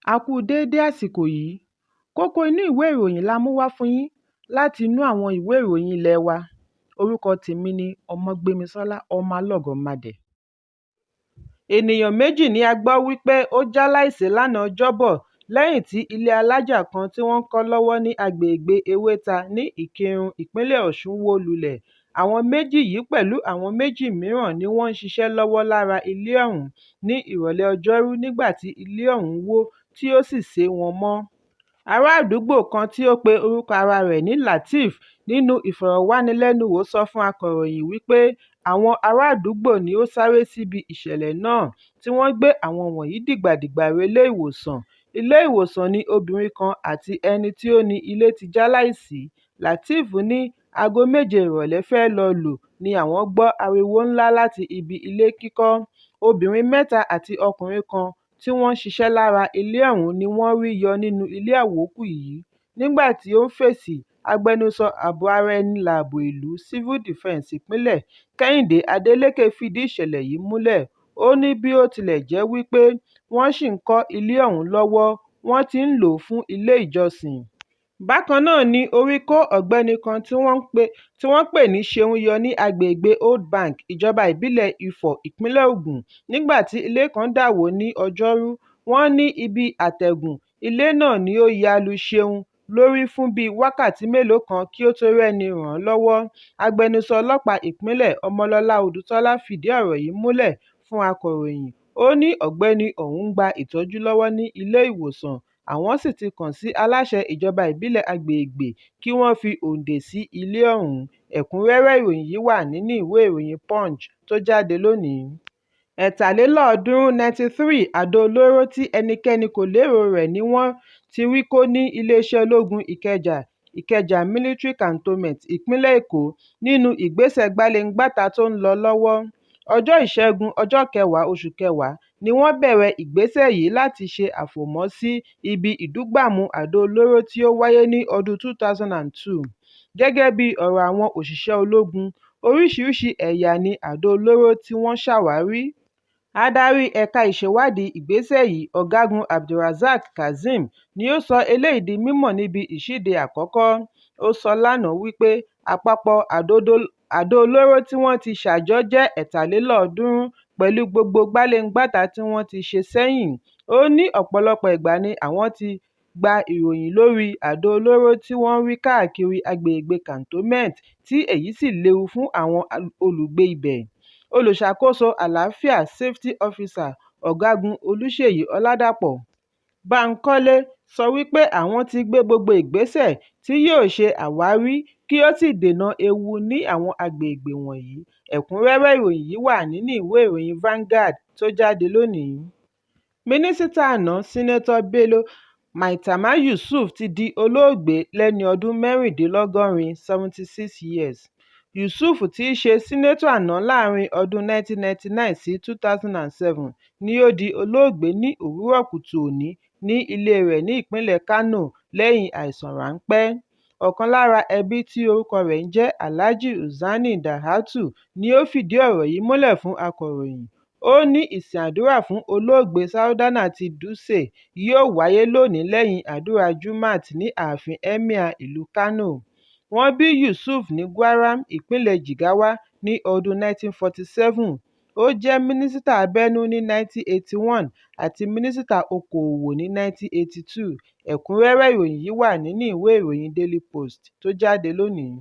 A kú u déédé àsìkò yìí. Kókó inú ìwé ìròyìn la mú wá fún yín láti inú àwọn ìwé ìròyìn ilé wa. Orúkọ tèmi ni Ọmọgbémisọ́lá Ọmọlọ́gọ̀mádẹ. Ènìyàn méjì ni a gbọ́ wípé ó jáláìsí lánàá Ọjọ́bọ̀ lẹ́yìn tí ilé alájà kan tí wọ́n ń kọ́ lọ́wọ́ ní agbègbè Ewéta ní Ìkìrun, ìpínlẹ̀ Ọ̀ṣun wó lulẹ̀. Àwọn méjì yìí pẹ̀lú àwọn méjì mìíràn ni wọ́n ń ṣiṣẹ́ lọ́wọ́ lára ilé ọ̀hún ní ìrọ̀lẹ́ Ọjọ́rú nígbà tí ilé ọ̀hún wó tí ó sì sé wọn mọ́. Ará àdúgbò kan tí ó pe orúkọ ara rẹ̀ ní Lateef nínú ìfọ̀rọ̀wánilẹ́nuwò sọ fún akọ̀ròyìn wípé àwọn ará àdúgbò ni ó sáré síbi ìṣẹ̀lẹ̀ náà tí wọ́n gbé àwọn wọ̀nyí dìgbàdìgbà relé ìwòsàn. Ilé ìwòsàn ni obìnrin kan àti ẹni tí ó ni ilé ti jáláìsí. Lateef ní aago méje ìrọ̀lẹ́ fẹ́ lọ lù ní àwọn gbọ́ ariwo ńlá láti ibi ilé kíkọ́. Obìnrin mẹ́ta àti ọkùnrin kan tí wọ́n ń ṣiṣẹ́ lára ilé ọ̀hún ni wọ́n rí yọ nínú ilé àwókù yìí. Nígbà tí ó ń fèsì, agbẹnusọ Ààbò Ara Ẹni Láàbò Ìlú Civil Defense ìpínlẹ̀, Kẹ́hìndé Adélékè fìdí ìṣẹ̀lẹ̀ yìí múlẹ̀. Ó ní bí ó tilẹ̀ jẹ́ wípé wọ́n ṣì ń kọ́ ilé ọ̀hún lọ́wọ́, wọ́n ti ń lò ó fún ilé ìjọsìn. Bákan náà ni orí kó ọ̀gbẹ́ni kan tí wọ́n pè ní Ṣeun yọ ní agbègbè Old Bank, ìjọba ìbílẹ̀ Ifọ̀, ìpínlẹ̀ Ògùn, nígbà tí ilé kan dà wó ní Ọjọ́rú. Wọ́n ní ibi àtẹ̀gùn ilé náà ni ó ya lu Ṣeun lórí fún bíi wákàtí mélòó kan kí ó tó rẹ́ni ràn án lọ́wọ́. Agbẹnusọ ọlọ́pàá ìpínlẹ̀, Ọmọlọ́lá Odùtọ́lá fìdí ọ̀rọ̀ yìí múlẹ̀ fún akọ̀ròyìn. Ó ní ọ̀gbẹ́ni ọ̀hún ń gba ìtọ́jú lọ́wọ́ ní ilé ìwòsàn, àwọn sì ti kàn sí aláṣẹ ìjọba ìbílẹ̀ agbègbè kí wọ́n fi òǹdè sí ilé ọ̀hún. Ẹ̀kúnrẹ́rẹ́ ìròyìn yìí wà nínú ìwé ìròyìn Punch tó jáde lónìí. 393 àdó olóró tí ẹnikẹ́ni kò lérò rẹ̀ ni wọ́n ti rí kó ní iléeṣẹ́ ológun Ìkẹjà, Ikeja Military Cantonment, ìpínlẹ̀ Èkó, nínú ìgbésẹ̀ gbalé-ń-gbàtà tó ń lọ lọ́wọ́. Ọjọ́ Ìṣẹ́gun, ọjọ́ kẹwàá oṣù kẹwàá ni wọ́n bẹ̀rẹ̀ ìgbésẹ̀ yìí láti ṣe àfòmọ́ sí ibi ìdúgbàmù àdó olóró tí ó wáyé ní ọdún 2002. Gẹ́gẹ́ bí ọ̀rọ̀ àwọn òṣìṣẹ́ ológun, oríṣiríṣi ẹ̀yà ni àdó olóró tí wọ́n ṣàwárí. Adarí Ẹ̀ka Ìṣèwádìí Ìgbésẹ̀ yìí, Ọ̀gágun Abdulrazaq Kazeem ni ó sọ eléyìí di mímọ̀ níbi ìṣíde àkọ́kọ́. Ó sọ lánàá wípé àpapọ̀ àdó olóró tí wọ́n ti ṣà jọ jẹ́ 323 pẹ̀lú gbogbo gbaléǹgbàtà tí wọ́n ti ṣe sẹ́yìn. Ó ní ọ̀pọ̀lọpọ̀ ìgbà ni àwọn ti gba ìròyìn lórí àdó olóró tí wọ́n ń rí káàkiri agbègbè Cantonment tí èyí sì léwu fún àwọn olùgbé ibẹ̀. Olùṣàkóso Àlàáfíà Safety Officer, Ọ̀gágun Olúṣèyí Ọládàpọ̀ Bánkọ́lé sọ wípé àwọn ti gbé gbogbo ìgbésẹ̀ tí yóò ṣe àwárí kí ó sì dènà ewu ní àwọn agbègbè wọ̀nyí. Ẹ̀kúnrẹ́rẹ́ ìròyìn yìí wà nínú ìwé ìròyìn Vanguard tó jáde lónìí. Mínísítà àná Senator Bello Maitama Yusuf ti di olóògbé lẹ́ni ọdún mẹ́rìndínlọ́gọ́rin (76 years). Yusuf tí í ṣe Sínátọ̀ àná láàárín ọdún 1999 sí 2007 ni ó di olóògbé ní òwúrọ̀ kùtù òní ní ilée rẹ̀ ní ìpínlẹ̀ Kánò lẹ́yìn àìsàn ránpẹ́. Ọ̀kan lára ẹbí tí orúkọ rẹ̀ ń jẹ́ Alhaji Hussaini Dalhatu ni ó fìdí ọ̀rọ̀ yìí múlẹ̀ fún akọ̀ròyìn. Ó ní ìsìn àdúrà fún olóògbé Sardauna ti Dutse yóò wáyé lónìí lẹ́yìn àdúrà Jumat ní ààfin Emir ìlú Kano. Wọ́n bí Yusuf ní Gwaram, ìpínlẹ̀ Jigawa ní ọdún 1947. Ó jẹ́ mínísítà abẹ́nú ní 1981 àti mínísítà okoòwò ní 1982. Ẹ̀kúnrẹ́rẹ́ ìròyìn yìí wà nínú ìwé ìròyìn Daily Post tó jáde lónìí.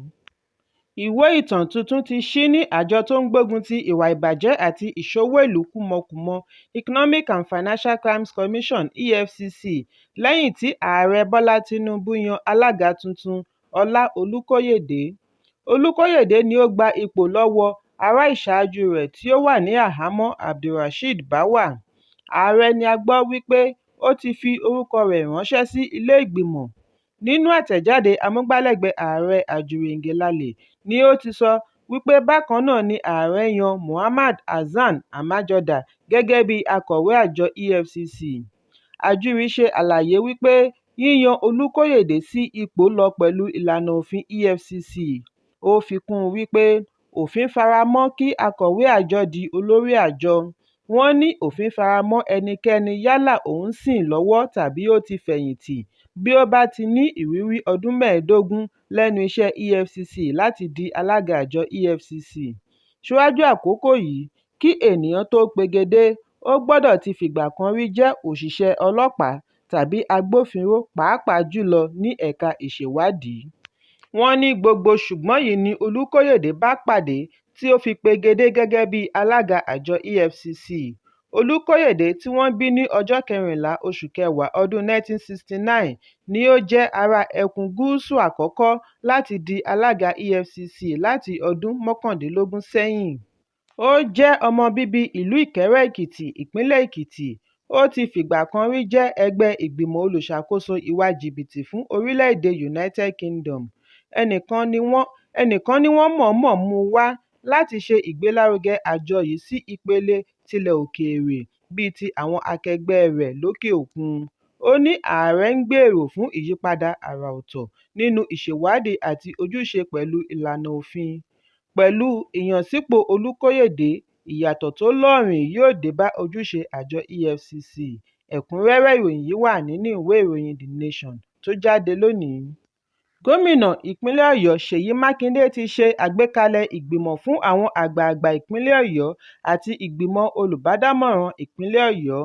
Ìwé ìtàn tuntun ti ṣí ní Àjọ tó ń gbógun ti Ìwà Ìbàjẹ́ àti Ìṣowó Ìlú Kúmọkùmọ Economic and Financial Crimes Commission (EFCC) lẹ́yìn tí Ààrẹ Bọ́lá Tinubu yan alága tuntun, Ọlá Olúkóyèdé. Olúkóyèdé ni ó gba ipò lọ́wọ́ ará ìṣáájú rẹ̀ tí ó wà ní àhámọ́, Abdulrasheed Bawa. Ààrẹ ni a gbọ́ wípé ó ti fi orúkọ rẹ̀ ránṣẹ́ sí ilé ìgbìmọ̀. Nínú àtẹ̀jáde, amúgbálẹ́gbẹ̀ẹ́ Ààrẹ Ajuri Ngelale ni ó ti sọ wípé bákan náà ni Ààrẹ yan Mohammed Hasan Amajada gẹ́gẹ́ bí akọ̀wé àjọ EFCC. Ajuri ṣe àlàyé wípé yíyan Olúkóyèdé sí ipò lọ pẹ̀lú ìlànà òfin EFCC. Ó fi kún un wípé òfin fara mọ́ kí akọ̀wé àjọ di olórí àjọ. Wọ́n ní òfin faramọ́ ẹnikẹ́ni yálà ó ń sìn lọ́wọ́ tàbí ó ti fẹ̀yìntì bí ó bá ti ní ìrírí ọdún 15 lẹ́nu iṣẹ́ EFCC láti di alága àjọ EFCC. Ṣíwájú àkókò yìí, kí ènìyàn tó pegedé, ó gbọdọ̀ ti fìgbà kan rí jẹ́ òṣìṣẹ́ ọlọ́pàá tàbí agbófinró pàápàá jù lọ ní ẹ̀ka ìṣèwádìí. Wọ́n ní gbogbo ṣùgbọ́n yìí ni Olúkóyèdé bá pàdé tí ó fi pegedé gẹ́gẹ́ bí alága àjọ EFCC. Olúkóyèdé tí wọ́n bí ní ọjọ́ kẹrìnlá oṣù kẹwàá ọdún 1969 ni ó jẹ́ ará ẹkùn gúúsù àkọ́kọ́ láti di alága EFCC láti ọdún 19 sẹ́yìn. Ó jẹ́ ọmọ bíbí ìlú Ìkẹ́rẹ́-Èkìtì, ìpínlẹ̀ Èkìtì. Ó ti fìgbà kan rí jẹ́ ẹgbẹ́ ìgbìmọ̀ olùṣàkóso ìwà jìbìtì fún orílẹ̀-èdè United Kingdom. Ẹnìkan ní wọ́n mọ̀ọ́mọ̀ mú un wá láti ṣe ìgbélárugẹ àjọ yìí sí ìpele tilẹ̀ òkèèrè bíi ti àwọn akẹgbẹ́ẹ rẹ̀ lókè òkun. Ó ní ààrẹ ń gbèrò fún ìyípadà àrà ọ̀tọ̀ nínú ìṣèwádìí àti ojúṣe pẹ̀lú ìlànà òfin. Pẹ̀lú ìyànsípò Olúkóyèdé, ìyàtọ̀ tó lóòrìn yóò dé bá ojúṣe àjọ EFCC. Ẹ̀kúnrẹ́rẹ́ ìròyìn yìí wà nínú ìwé ìròyìn The Nation tó jáde lónìí. Gómìnà ìpínlẹ̀ Ọ̀yọ́ Ṣèyí Mákindé ti ṣe àgbékalẹ̀ ìgbìmọ̀ fún àwọn àgbààgbà ìpínlẹ̀ Ọ̀yọ́ àti ìgbìmọ̀ olùbádámọ̀ràn ìpínlẹ̀ Ọ̀yọ́.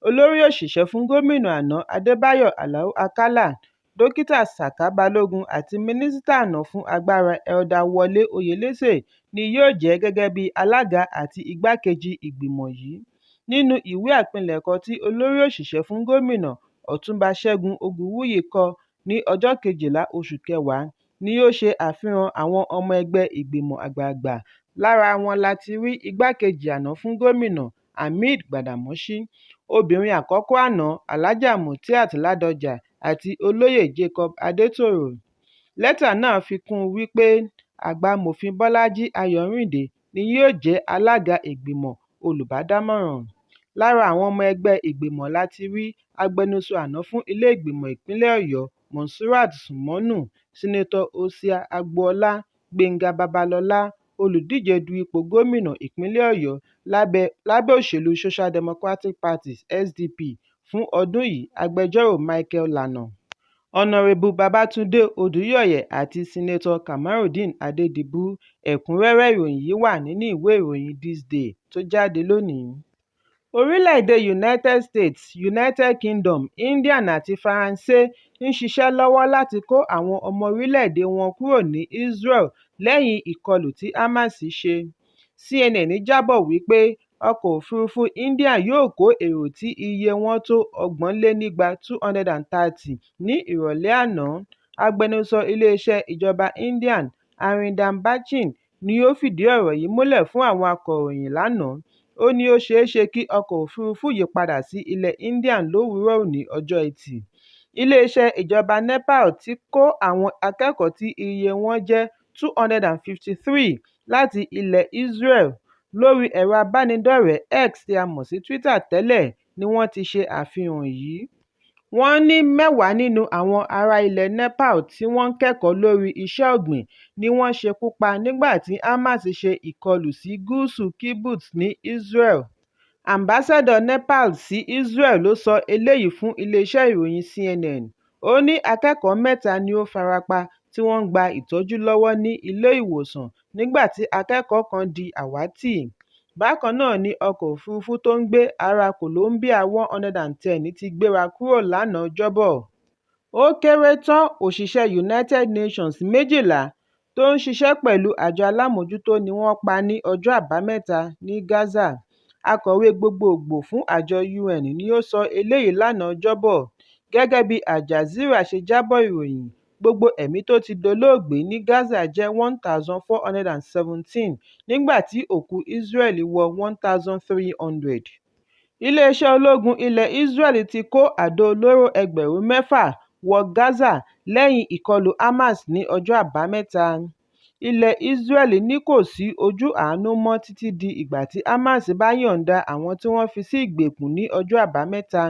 Olórí òṣìṣẹ́ fún gómìnà àná Adébáyọ̀ Àlàó Àkàlà, Dókítà Sàká Balógun àti Mínísítà àná fún Agbára Elder Wọlé Oyèlẹ́sẹ̀ ni yóò jẹ́ gẹ́gẹ́ bí alága àti igbákejì ìgbìmọ̀ yìí. Nínú ìwé àpilẹ̀kọ tí olórí òṣìṣẹ́ fún gómìnà Ọ̀túnba Ṣẹ́gun Ògúnwùyí kọ ní ọjọ́ kejìlá oṣù kẹwàá ni ó ṣe àfihàn àwọn ọmọ ẹgbẹ́ ìgbìmọ̀ àgbààgbà lára wọn láti rí igbákejì àná fún gómìnà Hamid Gbàdàmọ́sí, obìnrin àkọ́kọ́ àná Alhaja Mutiat Ládọjà àti olóyè Jacob Adétòrò. Lẹ́tà náà fi kún un wípé àgbà amòfin Bọ́lájí Ayọ̀rìndé ni yóò jẹ́ alága ìgbìmọ̀ olùbádámọ̀ràn. Lára àwọn ọmọ ẹgbẹ́ ìgbìmọ̀ la ti rí agbẹnusọ àná fún ilé ìgbìmọ̀ ìpínlẹ̀ Ọ̀yọ́ Monsurat Sunmonu, Senator Hosea Agboola, Gbénga Babalọ́lá, olùdíje du ipò gómìnà ìpínlẹ̀ Ọ̀yọ́ lábẹ́ òṣèlú Social Democratic Party SDP fún ọdún yìí Agbẹjọ́rò Michael Lana, Ọ̀nàrẹ́bù Babátúndé Odùyọ̀yẹ̀ àti Senator Kamorudeen Adédìbú. Ẹ̀kúnrẹ́rẹ́ ìròyìn yìí wà nínú ìwé ìròyìn This Day tó jáde lónìí. Orílẹ̀-èdè United States, United Kingdom, India àti Faransé ń ṣiṣẹ́ lọ́wọ́ láti kó àwọn ọmọ orílẹ̀-èdè wọn kúrò ní Israel lẹ́yìn ìkọlù tí Hamas ṣe. CNN jábọ̀ wípé ọkọ̀ òfuurufú India yóò kó èrò tí iye wọn tó 230 230 ní ìrọ̀lẹ́ àná. Agbẹnusọ ilé-iṣẹ́ ìjọba India Arindam Bagchi ni ó fìdí ọ̀rọ̀ yìí múlẹ̀ fún àwọn akọ̀ròyìn lánàá. Ó ní ó ṣeé ṣe kí ọkọ̀ òfuurufú yìí padà sí ilẹ̀ India lówùúrọ̀ òní ọjọ́ Ẹtì. Ilé-iṣẹ́ ìjọba Nepal ti kó àwọn akẹ́kọ̀ọ́ tí iye wọn jẹ́ 253 láti ilẹ̀ Israel. Lórí ẹ̀rọ abánidọ́rẹ̀ẹ́ X tí a mọ̀ sí Twitter tẹ́lẹ̀ ni wọ́n ti ṣe àfihàn yìí. Wọ́n ní mẹ́wàá nínú àwọn ará ilẹ̀ Nepal tí wọ́n ń kẹ́kọ̀ọ́ lórí iṣẹ́ ọ̀gbìn ni wọ́n ṣekú pa nígbà tí Hamas ṣe ìkọlù sí gúúsù Kibbutz ní Israel. Àǹbáṣẹ́dọ̀ Nepal sí Israel ló sọ eléyìí fún ilé-iṣẹ́ ìròyìn CNN. Ó ní akẹ́kọ̀ọ́ mẹ́ta ni ó farapa tí wọ́n ń gba ìtọ́jú lọ́wọ́ ní ilé-ìwòsàn nígbà tí akẹ́kọ̀ọ́ kan di àwátì. Bákan náà ni ọkọ̀ òfuurufú tó ń gbé ará Colombia 110 ti gbéra kúrò lánàá Ọjọ́bọ̀. Ó kéré tán òṣìṣẹ́ United Nations 12 tó ń ṣiṣẹ́ pẹ̀lú àjọ alámòójútó ni wọ́n pa ní ọjọ́ Àbámẹ́ta ní Gaza. Akọ̀wé Gbogboògbò fún àjọ UN ni ó sọ eléyìí lánàá Ọjọ́bọ̀. Gẹ́gẹ́ bí Al Jazeera ṣe jábọ̀ ìròyìn, gbogbo ẹ̀mí tó ti dolóògbé ní Gaza jẹ́ 1,417 nígbà tí òkú Israeli wọ 1,300. Ilé-iṣẹ́ ológun ilẹ̀ Israel ti kó àdó olóró 6,000 wọ Gaza lẹ́yìn ìkọlù Hamas ní ọjọ́ Àbámẹ́ta. Ilẹ̀ Israel ní kò sí ojú àánú mọ́ títí di ìgbà tí Hamas bá yọ̀ǹda àwọn tí wọ́n fi sí ìgbèkùn ní ọjọ́ Àbámẹ́ta.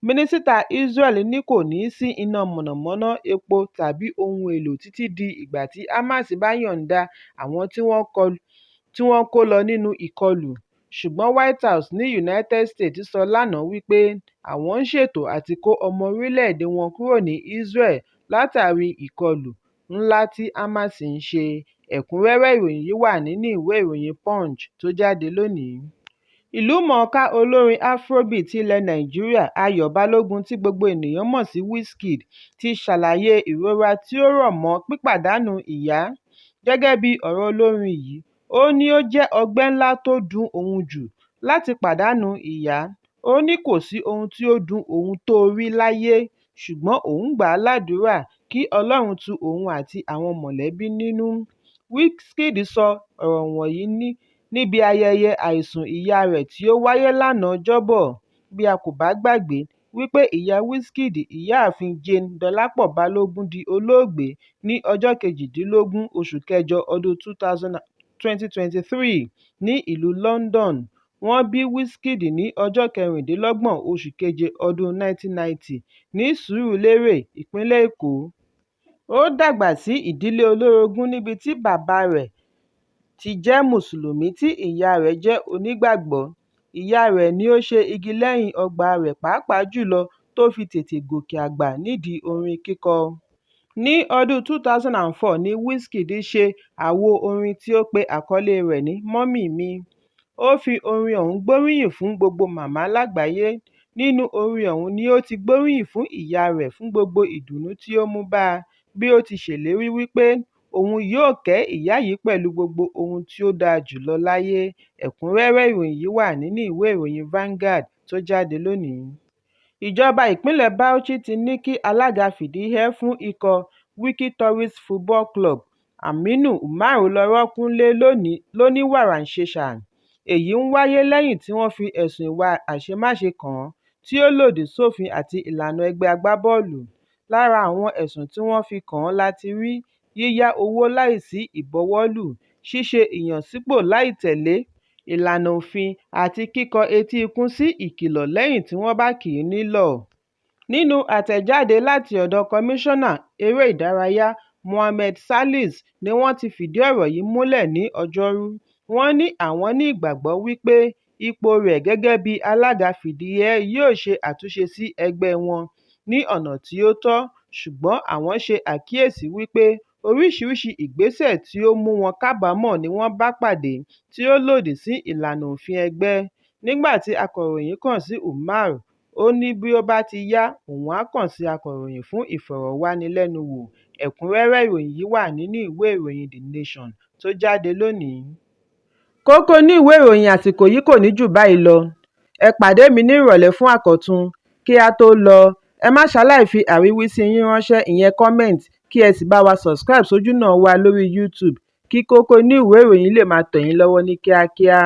Mínísítà Israel ní kò ní sí iná mọ̀nàmọ́ná, epo tàbí ohun èlò títí di ìgbà tí Hamas bá yọ̀ǹda àwọn tí wọ́n kó lọ nínú ìkọlù. Ṣùgbọ́n White House ní United States sọ lánàá wípé àwọn ń ṣètò àti kó ọmọ orílẹ̀-èdè wọn kúrò ní Israel látàrí ìkọlù ńlá tí Hamas ń ṣe. Ẹ̀kúnrẹ́rẹ́ ìròyìn yìí wà nínú ìwé ìròyìn Punch tó jáde lónìí. Ìlúmọ̀ọ́ká olórin Afrobeat ilẹ̀ Nàìjíríà Ayọ̀ Balógun tí gbogbo ènìyàn mọ̀ sí Wizkid ti ṣàlàyé ìrora tí ó rọ̀ mọ́ pípàdánù ìyá. Gẹ́gẹ́ bí ọ̀rọ̀ olórin yìí, ó ní ó jẹ́ ọgbẹ́ ńlá tó dun òun jù láti pàdánù ìyá. Ó ní kò sí ohun tí ó dun òun tó rí láyé, ṣùgbọ́n òun gbà á ládùrá kí Ọlọ́run tu òun àti àwọn mọ̀lẹ́bí nínú. Wizkid sọ ọ̀rọ̀ wọ̀nyí níbi ayẹyẹ àìsùn ìyá rẹ̀ tí ó wáyé lánàá Ọjọ́bọ̀. Bí a kò bá gbàgbé wípé ìyá Wizkid, Ìyáàfin Jane Dolapo Balogun di olóògbé ní ọjọ́ 18 oṣù kẹjọ ọdún 2023 ní ìlú London. Wọ́n bí Wizkid ní ọjọ́ 26 oṣù keje ọdún 1990 ní Surulere, ìpínlẹ̀ Èkó. Ó dàgbà sí ìdílé olórogún níbi tí bàbáa rẹ̀ ti jẹ́ Mùsùlùmí tí ìyáa rẹ̀ jẹ́ Onígbàgbọ́. Ìyá rẹ̀ ni ó ṣe igi lẹ́yìn ọgbàa rẹ̀ pàápàá jù lọ tó fi tètè gòkè àgbà nídìí orin kíkọ. Ní ọdún 2004 ni Wizkid ṣe àwo orin tí ó pe àkọlée rẹ̀ ní "Mummy Mi". Ó fi orin ọ̀hún gbóríyìn fún gbogbo màmá lágbàáyé. Nínú orin ọ̀hún ni ó ti gbóríyìn fún ìyá rẹ̀ fún gbogbo ìdùnnú tí ó mú bá a bí ó ti ṣèlérí wípé òun yóò kẹ́ ìyá yìí pẹ̀lú gbogbo ohun tí ó dáa jù lọ láyé. Ẹ̀kúnrẹ́rẹ́ ìròyìn yìí wà nínú ìwé ìròyìn Vanguard tó jáde lónìí. Ìjọba ìpínlẹ̀ Bauchi ti ní kí alága fìdíhẹẹ́ fún ikọ̀ Wikki Tourists Football Club, Aminu Umar lọ rọ́ọ̀kùn nílẹ̀ lóníwàràǹṣeṣà. Èyí ń wáyé lẹ́yìn tí wọ́n fi ẹ̀sùn ìwà àṣemáṣe kàn án tí ó lòdì sófin àti ìlànà ẹgbẹ́ agbábọ́ọ̀lù. Lára àwọn ẹ̀sùn tí wọ́n fi kàn án láti rí yíyá owó láìsí ìbuwọ́lù, ṣíṣe ìyànsípò láì tẹ̀lé ìlànà òfin àti kíkọ etí ikún sí ìkìlọ̀ lẹ́yìn tí wọ́n bá kì í nílọ̀. Nínú àtẹ̀jáde láti ọ̀dọ̀ Kọmíṣánná Eré Ìdárayá Mohammed Salisu ni wọ́n ti fìdí ọ̀rọ̀ yìí múlẹ̀ ní Ọjọ́rú. Wọ́n ní àwọn ní ìgbàgbọ́ wípé ipòo rẹ̀ gẹ́gẹ́ bí alága fìdíhẹẹ́ yóò ṣe àtúnṣe sí ẹgbẹ́ wọn ní ọ̀nà tí ó tọ́, ṣùgbọ́n àwọn ṣe àkíyèsí wípé oríṣiríṣi ìgbésẹ̀ tí ó mú wọn kábàámọ̀ ni wọ́n bá pàdé tí ó lòdì sí ìlànà òfin ẹgbẹ́. Nígbà tí akọ̀ròyìn kàn sí Umar, ó ní bí ó bá ti yá òun á kàn sí akọ̀ròyìn fún ìfọ̀rọ̀wánilẹ́nuwò. Ẹ̀kúnrẹ́rẹ́ ìròyìn yìí wà nínú ìwé ìròyìn The Nation tó jáde lónìí. Kókó inú ìwé ìròyìn àsìkò yìí kò ní jù báyìí lọ. Ẹ pàdé mi ní ìrọ̀lẹ́ fún àkọ́tún. Kí á tó lọ, ẹ má ṣaláì fi àríwísí yín ránṣẹ́ ìyẹn comment kí ẹ sì bá wa subscribe sójúnà wa lórí YouTube kí kókó inú ìwé ìròyìn lè máa tẹ̀ yín lọ́wọ́ ní kíákíá.